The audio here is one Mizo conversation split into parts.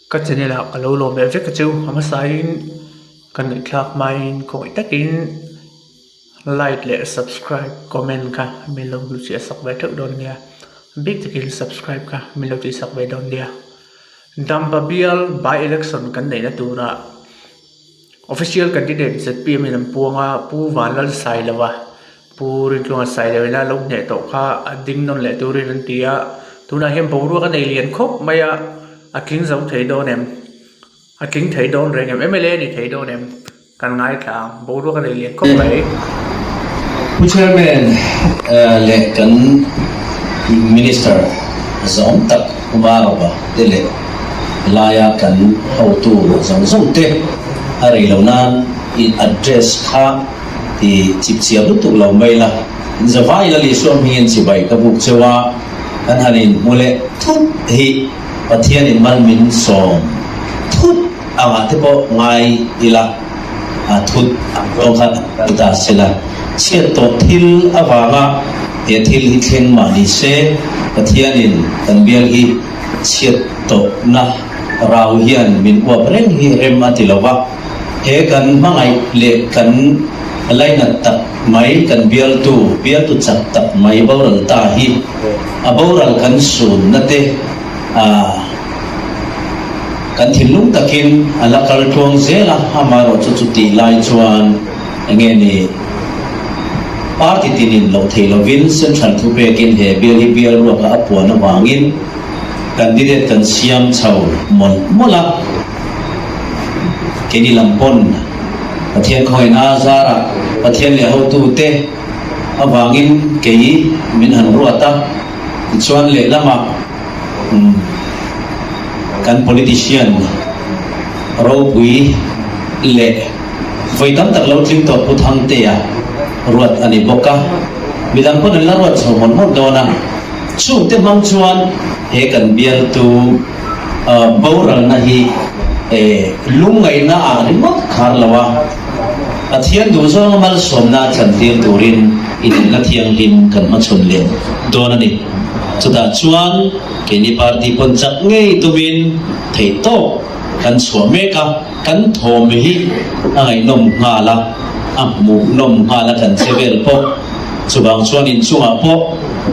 Ka channel ah ka lo lawm leh vek a chu a hmasain ka ngaihthlak hmain khawngaih takin like leh subscribe comment kha min lo hmuhchhiah sak ve theuh dawn nia bik takin subscribe kha min lo tihsak ve dawn nia Dampa bial by election kan neihna turah. Official candidate zpm in an puang a, Pu Vanlalsailova, Pu Rintluanga Sailo ina lo hneh tawh kha a ding nawn leh turin an ti a, tunah hian boruak a nei lian khawp mai a, a tling zo thei dawn em? A tling thei dawn reng em? Mla a ni thei dawn em? Kan ngaithla ang, boruak a nei lian khawp mai. Pu Chairman leh kan Minister zawng tak Umarova te leh laia kan hotu zawng zawng te a rei lo nan in address kha ti chip chiam lutuk lo mai la, in zavai la Isua hmingin chibai ka buk cheu a, kan han in hmu leh thut hi Pathian in mal min sawm thut angah te pawh ngai ila a thut ang zawng khan han kal ta se la, chhiat tawh thil avanga he thil hi thleng mah ni se Pathian in kan bial hi Chhiat tawhna rau hian min uap reng hi rem a ti lo va, he kan hmangaih leh kan lainat tak mai kan bialtu, bialtu chak tak mai boral ta hi a boral kan sunna te a kan thinlung takin a la kal tluang zel a, amaherawhchu chutih lai chuan enge ni party tinin loh thei lovin central thupekin he bial hi bial ruaka a puan avangin candidate kan siam chho mawlh mawlh a, keini lam pawn Pathian khawina zarah Pathian leh hotute avangin kei min han ruat a, tichuan lehlamah kan politician ropui leh Vawi tam tak lo tling tawh Pu Thangtea ruat a ni bawk a, midang pawn an la ruat chho mawlh mawlh dawn a. Chungte hmang chuan he kan bialtu boralna hi lungngaihna ah ringawt khar lo a, Pathian duhzawnga malsawmna chantir turin inelna thianghlim kan hmachhawn leh dawn a ni. Chutah chuan keini party pawn chak ngei tumin theihtawp kan chhuah mek a. Kan thawm hi a ngaihnawm nghal a, a hmuhnawm nghal a kan che vel pawh. Chuvang chuan inchungah pawh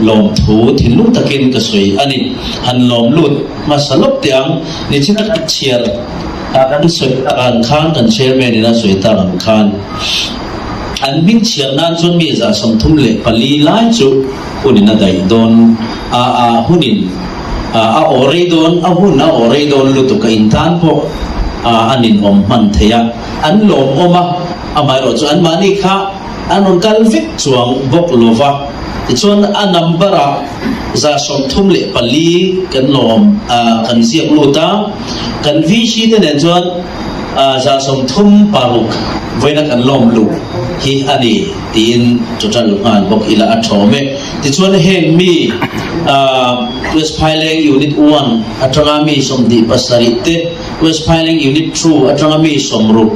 lawmthu thinlung takin ka sawi a ni. Han lawm lut hmasa lawp teh ang, nichina kan chhiar a kan sawi tak ang khan, kan chairman in a sawi tak ang khan an hming chhiar nan chuan mi 34 lai chu hunin a daih dawn a, a hunin A aw rei dawn, a hun a aw rei dawn lutuk a intan pawh a ninawm hman thei a, an lawmawm a, amaherawh chu anmahni kha an rawn kal vek chuang bawk lo va, tichuan a number ah 34 kan lawm kan ziak lut a, kan VC te nen chuan 36 vawiina kan lawm luh hi a ni tiin total nghal bawk ila a thawm e. Tichuan heng mi West Phaileng Unit One atanga mi 27 te, West Phaileng Unit Two atanga mi 60,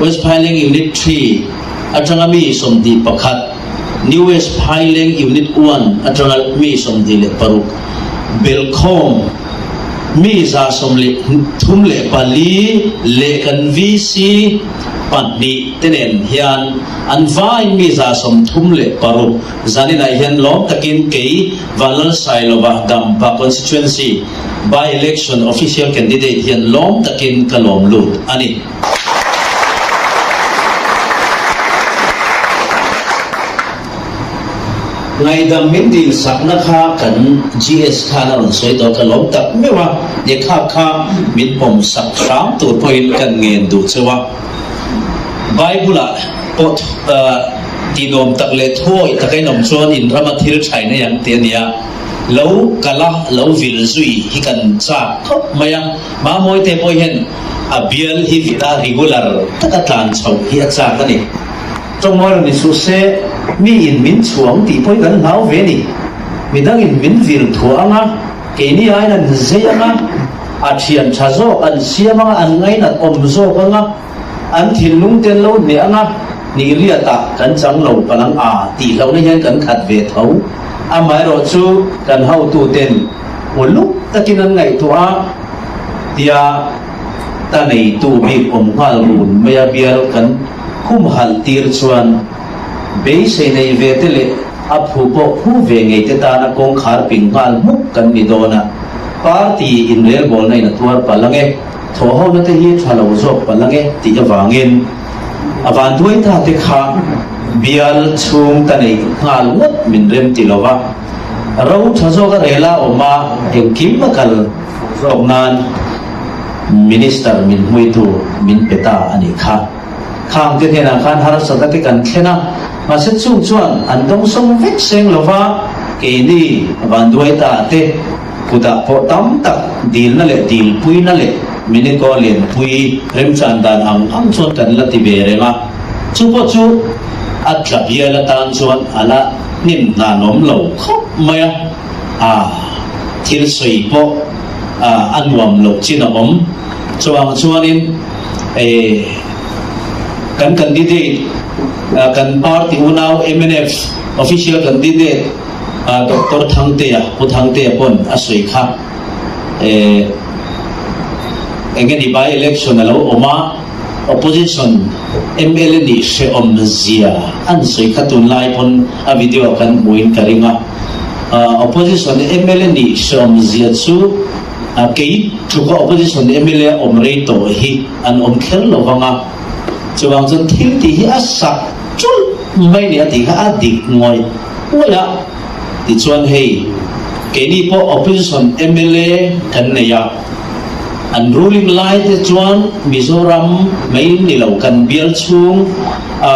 West Phaileng Unit Three atanga mi 21, New West Phaileng Unit One atanga mi 26, belkhawm mi 134 leh kan VC pahnih te nen hian an vaiin mi 36 Zaninah hian lawm takin kei Vanlalsailova Dampa Constituency By-Election Official Candidate hian lawm takin ka lawm lut a ni. Ngaihdam min dil sakna kha kan GS khan a rawn sawi tawh ka lawm tak meuh a, lehkha kha min pawm sak hram tur pawhin kan ngen duh cheu a. Bible-ah pawh Tinuam tak leh thuawih taka in awm chuan in rama thil thain ei ang tih a ni a, lo kal a, lo vil zui hi kan chak khawp mai a, Mamawite pawh hian a bial hi vit a, regular taka tlan chhoh hi a chak a ni. Tawngmawi rawn insuh se, mi in min chhuang tih pawh hi kan hlau ve a ni. Midang in min vil thuah ang a, keini aiin an zei ang a, a thian tha zawk an siam ang a, an ngainat awm zawk ang a, An thinlung te lo hneh anga hnih riatah kan chang lo palang a tih hlauhna hian kan khat ve tho. Amaherawh chu kan hotuten uluk takin an ngaihtuah a. Tia ta neitu bik awm nghal run mai a bial kan humhalh tir chuan beisei nei ve te leh a phu pawh phu ve ngei te tana kawngkhar ping nghal hmuk kan ni dawn a, party inrelbawlna in a tuar palh ange, thawhhona te hi tha lo zawk palh ange tih avangin a vanduai ta te kha bial chhung ta neih nghal ngawt min rem ti lo va, ro tha zawk a rel a awm a, engkim a kal. Zawk nan Minister min hmuitu min pe ta a nih kha. Khang te hnenah khan harsatna te kan thlen a, mahse chung chuan an dawngsawng vek seng lo va, keini vanduai ta te kutah pawh tam tak dilna leh dilpuina leh Minikaw lianpui remchan dan ang ang chuan kan la ti ve reng a, chu pawh chu a tla bial atan chuan a la hnim hnan awm lo khawp mai a. A thil sawi pawh a nuam loh chin a awm. Chuvang chuanin kan candidate, kan party unau mnf official candidate Doctor Thangtea, Pu Thangtea pawn a sawi kha eng nge ni by election a lo awm a, opposition mla nih hrehawm zia an sawi kha tunlai pawn a video kan hmuin ka ring a. Opposition mla nih hrehawm zia chu kei tluka opposition mla awm rei tawh hi an awm kher lo vang a, chuvang chuan thil tih hi a sak chulh mai ni a tih kha a dik ngawih ngawih a. Tichuan hei keini pawh opposition mla kan nei a, an ruling lai te chuan Mizoram mai ni lo kan bial chhung a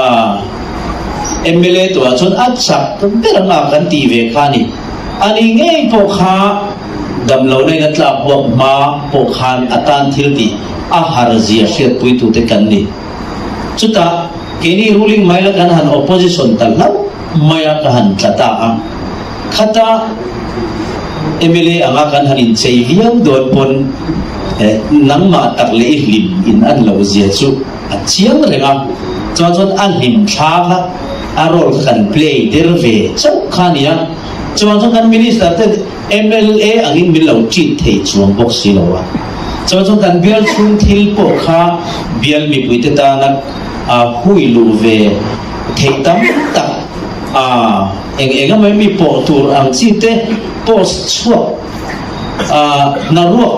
mla tuah chuan a chak ber anga kan tih ve kha a ni. A ni ngei pawh kha damlohna in a tlak buak hma pawh khan a tan thil tih a har zia hriatpuitute kan ni. Chutah keini ruling mai la kan han opposition ta hlauh mai a ka han tla ta a. Khata mla anga kan han inchei viau dawn pawn nangmah tak leh i hlim in an loh zia chu a chiang reng a, chuan chuan a hlim thla kha a role kha kan play der ve chauh kha a ni a, chuan chuan kan minister te mla angin min lo treat thei chuang bawk si lo a, chuan chuan kan bial chhung thil pawh kha bial mipui te tana a hui luh ve theih tam tak a eng eng a mai mi pawh tur ang chi te post chhuak a hnaruak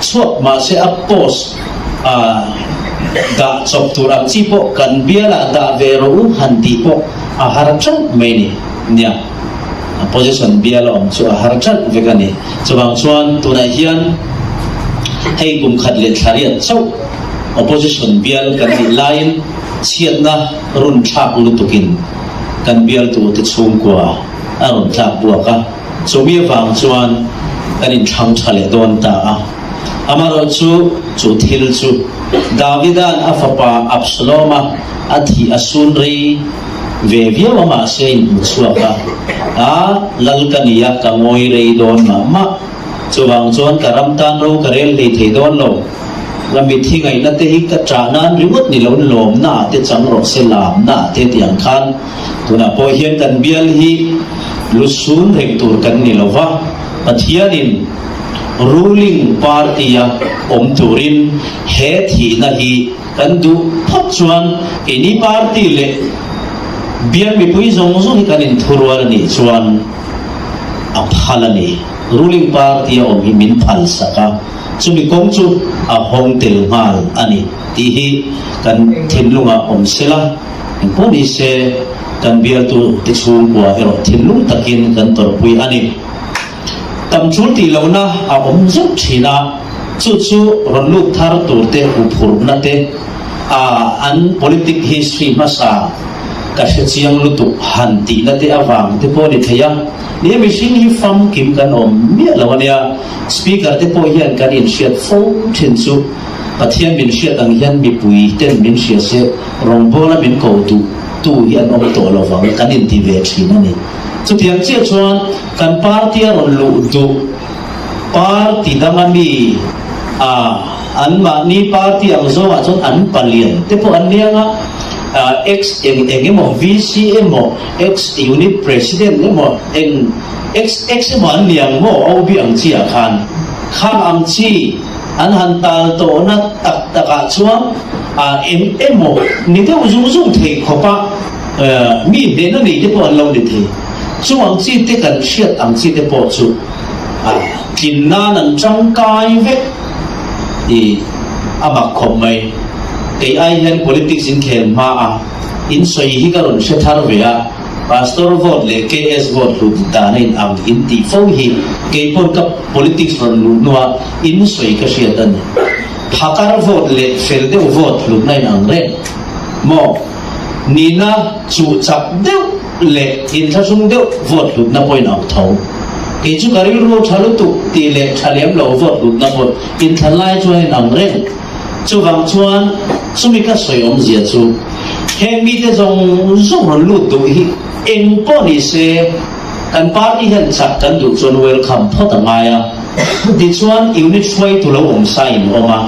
Chhuak mahse a post a dah chawp tur ang chi pawh kan bialah dah ve rawh u han tih pawh a har ṭalh mai ni. Nia, a position bial a awm chu a har ṭalh vek a ni. Chuvang chuan tunah hian hei kum khat leh thla riat chauh opposition bial kan nih laiin chhiatna run thlak lutukin kan bialtute chhungkua a rawn tlak buak a. Chumi avang chuan kan inthlang tha leh dawn ta a. Amaherawhchu, chu thil chu Davida'n a fapa Absaloma a thih a sun rei ve viau a, mahse a inhmu chhuak a, A, lal ka ni a, ka ngawi rei dawn mah mah. Chuvang chuan ka ram tan ro ka rel hlei thei dawn lo. Ka mithi ngaihna te hi ka ṭah nan ringawt ni loin lawmna ah te chang rawh se, lamna ah te tih ang khan Tunah pawh hian kan bial hi lu sun reng tur kan ni lo va, Pathianin ruling party-a awm turin he thihna hi kan duh phawt chuan keini party leh bial mipui zawng zawng hi kan inthurual a nih chuan a phal a ni. Ruling party-a awm hi min phalsak a, chumi kawng chu a hawng tel nghal a ni tih hi kan thinlungah awm sela. Engpawh ni se, kan bialtu te chhungkua erawh thinlung takin kan tawrhpui a ni. Tam chul tih lohna a awm zeuh thin a, chu chu rawn lut thar tur te huphurhna te a an politic history hmasa ka hre chiang lutuk han tihna te avang te pawh a ni thei a. Ni e, mihring hi famkim kan awm miah lo a nia, Speaker te pawh hian kan inhriat fo thin chu Pathian min hriat ang hian mipui ten min hria se rawngbawla min ko duh tu hi an awm tawh lo vang kan inti ve thin a ni. Chutiang chiah chuan kan party a rawn luh duh party danga mi a anmahni party ang zawngah chuan an palian te pawh an niang a, ex eng eng emaw VC emaw ex unit president emaw eng ex ex emaw an niang maw OB ang chi ah khan khang ang chi. An han tal tawhna tak takah chuan eng emaw ni deuh zung zung thei khawpa mi hnehna nei te pawh an lo ni thei. Chu ang chi te kan hriat ang chi te pawh chu tlin nan an tangkai vek tih a mak khawp mai. Kei ai hian politics inkhel hma a insawi hi ka rawn hre thar ve a. Pastor vote leh KS vote hlut dan a in ang in tih fo hi kei pawn ka politics rawn luh hnua in sawi ka hriat a ni. Phakar vote leh fel deuh vote hlutna in ang reng maw? Nihna chuh chak deuh leh inthlahrung deuh vote hlutna pawh in ang tho. Kei chu ka rilru tha lutuk tih leh tha lem lo vote hlutna pawh inthlan lai chuan in ang reng. Chuvang chuan chumi ka sawi awmzia chu heng mite zawng zawng rawn lut duh hi eng pawh ni se kan party hian chak kan duh chuan welcome phawt a ngai a. Tichuan unit hruaitu lo awm sa in awm a,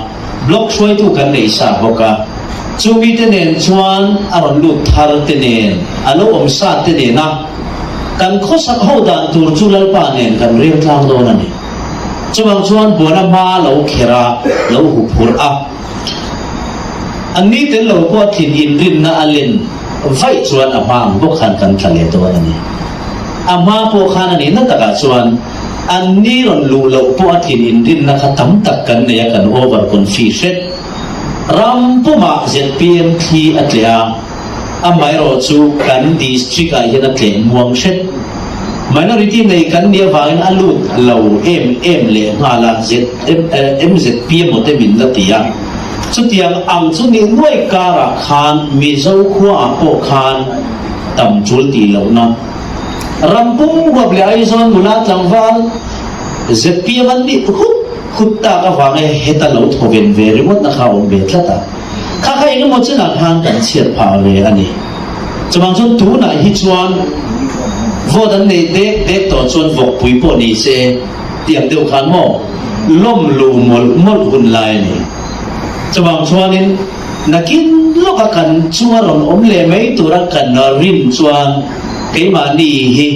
block hruaitu kan nei sa bawk a. Chu mite nen chuan a rawn lut thar te nen, a lo awm sa te nena kan khawsak ho dan tur chu Lalpa nen kan rel tlang dawn a ni. Chuvang chuan buana hma lo kher a, lo hu phurh a. An ni tel lo pawh thin inrinna a len vaih chuan a hma ang bawk khan kan tla leh dawn a ni. A hma pawh khan a nihna takah chuan an ni rawn luh loh pawh a thin inrinna kha tam tak kan nei a, kan over confi hret. Ram pumah zpm thli a tleh a. Amaherawh chu kan district ah hian a tleh muang hret. Minority nei kan nih avangin a lut lo em em leh nghal a, MZP emaw te min la ti a. Chutiang ang chu nih nuai karah khan Mizo khua ah pawh khan tam tul tih lohna ram pum huap leh Aizawl nula tlangval zpm an nih hut hut tak avanga heta lo thawven ve ringawtna kha a awm ve tlat a. Kha kha engemaw chinah khan kan chhiat phah ve a ni. Chuvang chuan tunah hi chuan vote an nei dek dek tawh chuan vawkpui pawh ni se tiang deuh khan maw lawm luh mawlh mawlh hun lai a ni. Chuvang chuanin nakin lawka kan chunga rawn awm leh mai tura kan rin chuan keimahni hi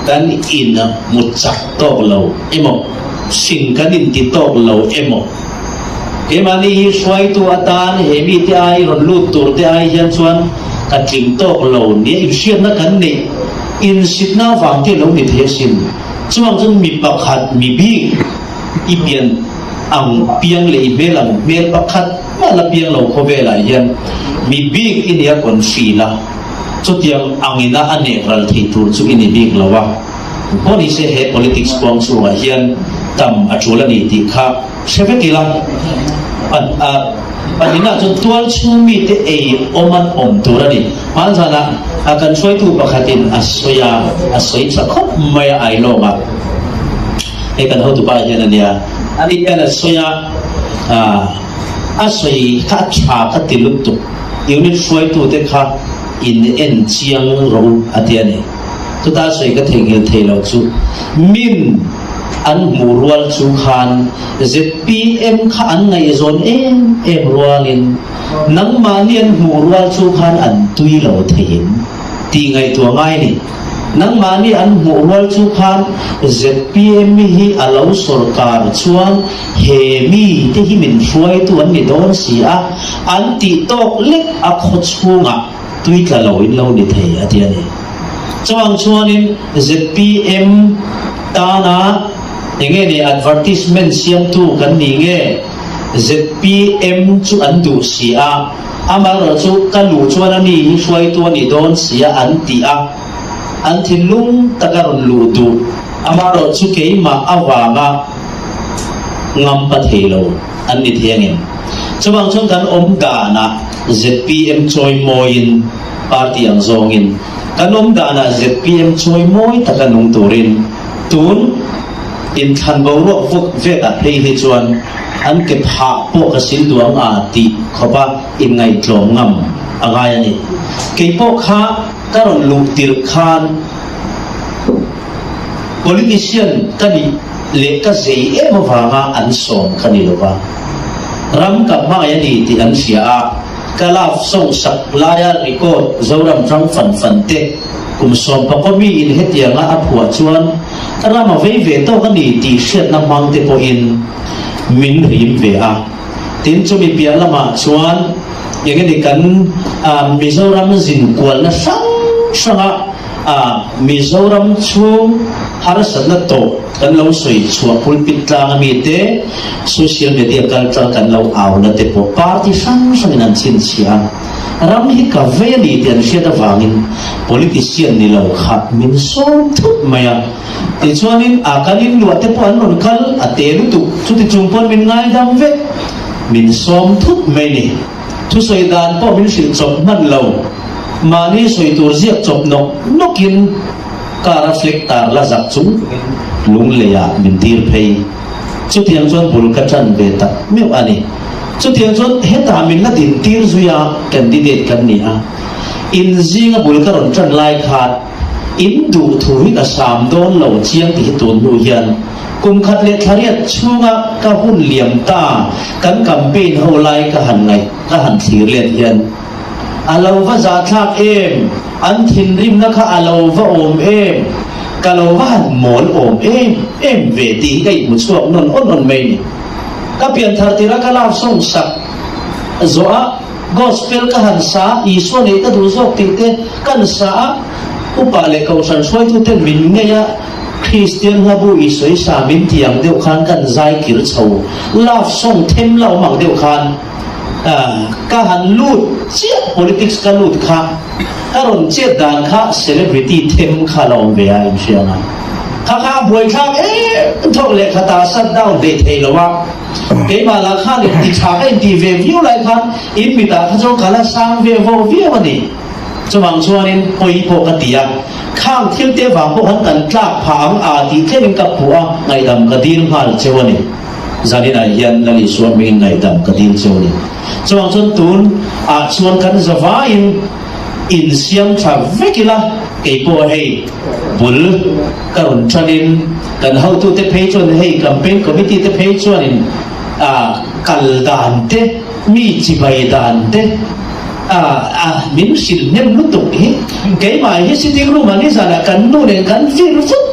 kan in hmu chak tawk lo emaw, hring kan inti tawk lo emaw. Keimahni hi hruaitu atan he mite ai rawn lut tur te ai hian chuan ka tling tawk lo nia inhriatna kan neih insitna avang te lo ni thei asin. Chuvang chuan mi pakhat mi bik i pian ang piang leh i hmel ang hmel pakhat mah la piang lo khawvelah hian mi bik i nia confi la. Chutiang angina a nek ral thei tur chu i ni bik lo a, pawh ni se he politics kuang chhungah hian tam a tul a ni tih kha hre vek ila. Pahnihna chuan tual chhung mite ei awm an awm tur a ni. Hmanzanah a kan hruaitu pakhatin a sawi a, a sawi tha khawp mai a Ailawngah. Hei kan hotupa hian a nia. Ani hian a sawi a, a sawi kha a tha ka ti lutuk. Unit hruaitute kha in en chiang rawh u a ti a ni. Chuta sawi ka theihnghilh thei lo chu min an hmuh rual chu khan zpm kha an ngaihzawn em em rualin nangmahni an hmuh rual chu khan an tui lo theiin tih ngaihtuah ngai a ni. Nangmahni an hmuh rual chu khan zpm hi a lo sawrkar chuan he mi te hi min hruaitu an ni dawn si a, an tih tawk lek a khaw chhungah tui tla lo in lo ni thei a ti a ni. Chuvang chuanin zpm tana enge ni advertisement siamtu kan ni nge zpm chu an duh si a, Amaherawh chu ka luh chuan a mi hi hruaitu a ni dawn sia an ti a, an thinlung taka rawn luh duh. Amaherawh chu keimah avanga ngampa thei lo an ni thei angem? Chuvang chuan kan awm danah zpm chawimawiin party ang zawngin kan awm danah zpm chawimawi taka nung turin tun inthlan boruak vuk vetah phei hi chuan An ke phah pawh ka sil duh ang a tih khawpa inngaihtlawm ngam a ngai a ni. Kei pawh kha ka rawn luh tirh khan politician ka nih leh ka zei em avanga an sawm ka ni lo va. Ram ka hmangaih a ni tih an hria a, ka love song sak laia record Zoram ṭang fan fan te kum sawmpakaw miin hetianga a phuah chuan Ram a vei ve tawk a ni tih hriatna hmang te pawhin. min rim ve a. Tin, chumi piah lamah chuan eng nge ni kan Mizoram zin kualna hrang hranga Mizoram chhung harsatna tawh kan lo sawi chhuah pulpit tlang ami te, social media kal tlang kan lo auna te pawh party hrang hrangin an chhinchhiah a. Ram hi ka vei a ni tih an hriat avangin politician ni lo kha min sawm thut mai a. Tichuanin a kan inluah te pawh an rawn kal a te lutuk, chuti chung pawn min ngaidam vek, min sawm thut mai ni. Thusawi dan pawh min hrilh chawp hman lo, mahni sawi tur ziak chawp nawk nawkin car a flag tar la zak chung chungin lungleiah min tir phei. Chutiang chuan bul ka tan ve tak meuh a ni. Chutiang chuan hetah min la din tir zui a, candidate kan ni a, in zinga bul ka rawn tan lai khan, In duh thu hi ka sam dawn lo chiang tih hi tun hnu hian kum khat leh thla riat chhunga ka hun liam ta kan campaign ho lai ka han ngaih ka han thlir let hian a lo va zahthlak em, an thinrimna kha a lo va awm em, ka lo va han mawl awm em em ve tih hi ka inhmu chhuak nawn awn awn mai ni. Ka pianthar tirha ka love song sak zawh a. Gospel ka han sa, Isua neih ka duh zawk tih te kan sa a, upa leh kohhran hruaituten min ngei a, Kristian hlabu i sawi sa min ti ang deuh khan kan zai kir chho, love song them la awm ang deuh khan ka han lut chiah, politics ka lut kha ka rawn chet dan kha celebrity them kha la awm ve a inhria ang a, kha kha a buaithlak em thawk leh khatah shut down hleih thei lo a. Keimah lah khan in ti tha ka intih ve viau lai khan in mitah kha chuan ka la sang ve vawk viau a ni. Chuvang chuanin pawi pawh ka ti a, khang thil te vang pawh khan kan tlak phah ang a tih thlengin ka phuh a, ngaihdam ka dil nghal cheu a ni. Zaninah hian Lal Isua hmingin ngaihdam ka dil cheu a ni. Chuvang chuan tun ah chuan kan zavaiin insiam tha vek ila, kei pawh hei bul ka rawn tanin Kan hotute phei chuan hei campaign committee te phei chuanin ah kal dan te, mi chibai dan te ah ah min hrilh hnem lutuk hi. Keimah hi sitting room ah nizanah kan nu nen kan vir vut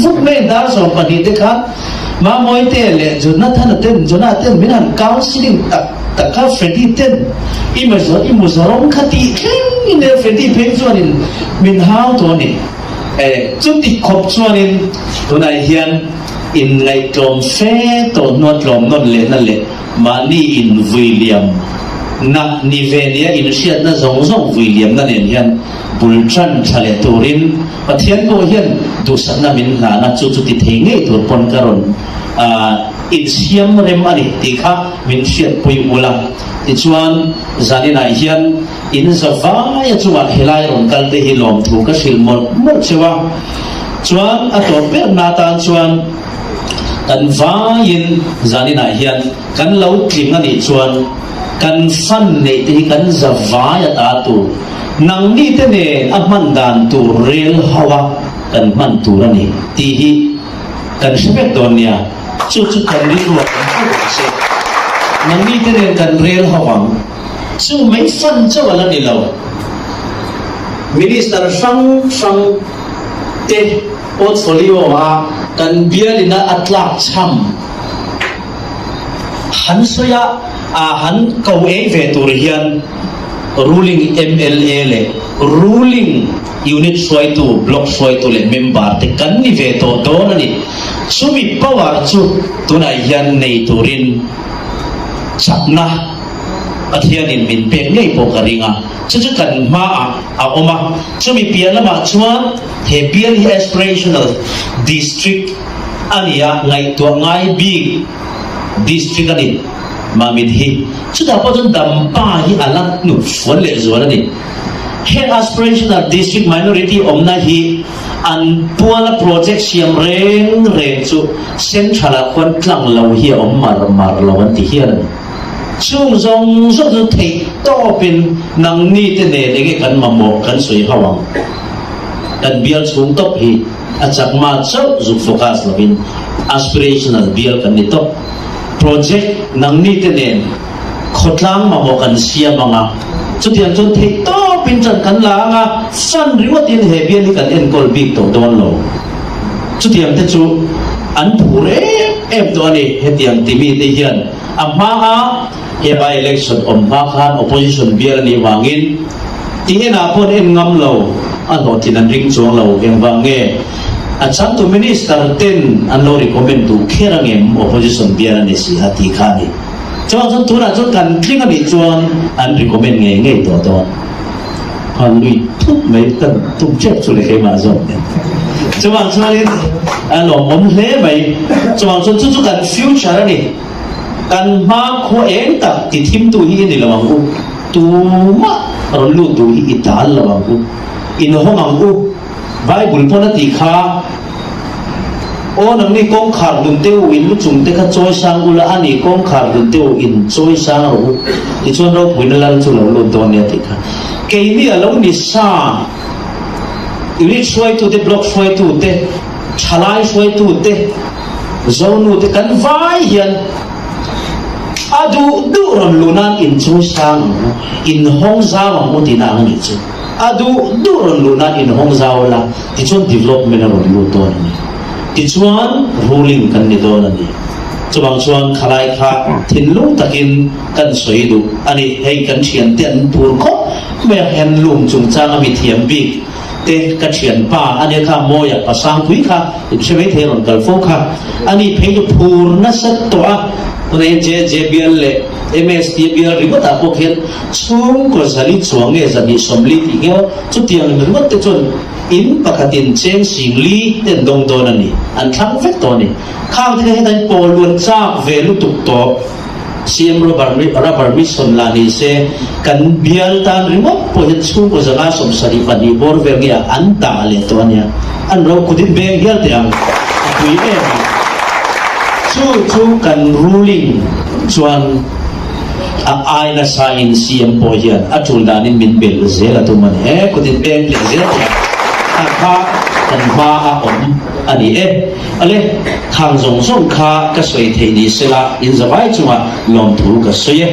vut mai dar 12 te khan Mamawite leh Jonathana ten Jonah ten min han counselling tak tak kha Freddy ten i i Mizoram kha tih thleng in e Freddy phei chuanin min hau tawh a ni. E, chuti khawp chuanin tunah hian inngaihtlawm fe tawh hnua tlawm nawn lehna leh mahni invui liam na ni ve nia inhriatna zawng zawng vui liamna nen hian bul tan tha leh turin Pathian pawh hian duhsakna min hlana chu chuti thei ngei tur pawn ka rawn insiam rem a ni tih kha min hriatpui ula. Tichuan, zaninah hian In zavai a chungah helai rawn kal te hi lawmthu ka hrilh mawlh mawlh cheu a, chuan a tawp ber na tan chuan kan vaiin zaninah hian kan lo tling a nih chuan kan fan neih te hi kan zavai a ta tur nangni te nen a hman dan tur rel ho a kan hman tur a ni tih hi kan hre vek dawn nia, chu chu kan rilruah kan hmu ang che nangni te nen kan rel ho ang. Chu mai fan chauh a la ni lo. Minister hrang hrang te portfolio a kan bialina a tlak chham han sawi a, a han ko ei ve tur hian ruling mla leh ruling unit hruaitu, block hruaitu leh member te kan ni ve tawh dawn a ni. Chumi power chu tunah hian nei turin chakna Pathianin min pek ngei pawh ka ring a, chu chu kan hmaah a awm a. Chumi piah lamah chuan he bial hi aspirational district a ni a, ngaihtuah ngai bik district a ni Mamit hi. Chutah pawh chuan Dampa hi a la hnuk fual leh zual a ni. Heng aspirational district minority awmna hi an puala project siam reng reng chu central-ah khuan tlang lo hi a awm mar mar lo an ti hial a ni. Chung zawng zawng chu theih tawpin nangni te nen enge kan mamawh kan sawi ho ang. Kan bial chhung tawp hi a chakma chauh zuk focus lovin aspirational bial kan ni tawp. Project nangni te nen khawtlang mamawh kan siam ang a, chutiang chuan theih tawpin ṭan kan la ang a, fund ringawtin he bial hi kan enkawl bik tawh dawn lo. Chutiang te chu an phur em. em tawh a ni. Hetiang ti mite hian a hma a he by election awm hma khan opposition bial a nih vangin ti enah pawh an en ngam lo, a hlawhtlin an ring chuang lo. Engvang nge a changtu minister ten an lo recommend duh kher angem opposition bial a ni si a tih kha a ni. Chuvang chuan tunah chuan kan tling a nih chuan an recommend ngei ngei tawh dawn. Han lui thup mai ka tum tep chu le keimah zawk nen. Chuvang chuanin a lawmawm hle mai. Chuvang chuan chu chu kan future a ni. Kan hma khua eng tak ti thimtu hi i ni lo ang u. Tumah rawn lut duh hi i dal lo ang u. Inhawng ang u. Bible pawn a tih kha, Aw nangni kawngkhar hlun te u in lu chung te kha chawi sang ula a ni, kawngkhar hlun te u in chawi sang rawh u, tichuan ropuina lal chu lo lut dawn nia tih kha. Keini a lo ni sa, unit hruaitu te, block hruaitu te, thalai hruaitu te, zonu te kan vai hian a duh duh rawn luh nan in chawi sang ang u, in hawng zau ang u tihna ang a nih chu. A duh duh rawn luh nan inhawng zau la, tichuan development a rawn lut dawn a ni. Tichuan ruling kan ni dawn a ni. Chuvang chuan khalai kha thinlung takin kan sawi duh a ni. Hei kan thiante an tur khawp mai a, handloom chungchanga mi thiam bik te ka thianpa a nia kha Mawia Pasangpui kha inhre mai thei a rawn kal fo kha. Ani phei chu phur nasa tawh a, tunah hian JJ bial leh MST bial ringawtah pawh khian Chhungkaw zali chuang nge zahnih sawmli tih nghe aw, chutiang ringawt te chuan in pakhatin cheng singli te an dawng dawn a ni, an thlang vek tawh a ni. Khang te kha hetain pawl luan chak ve lutuk tawh CM Rubber Rubber Mission lah ni se kan bial tan ringawt pawh hian chhungkaw zanga 72 bawr vel nge ah an dah leh tawh a nia, an ro kut in beng hial teh ang, a pui em a. Chu chu kan ruling chuan. A ai nasa in CM pawh hian a tul danin min belh zel a tum a ni e, kut in peng leh zel thei a kha kan hma a awm a ni e. Ale, khang zawng zawng kha ka sawi theih ni sela in zavai chungah lawmthu ka sawi e.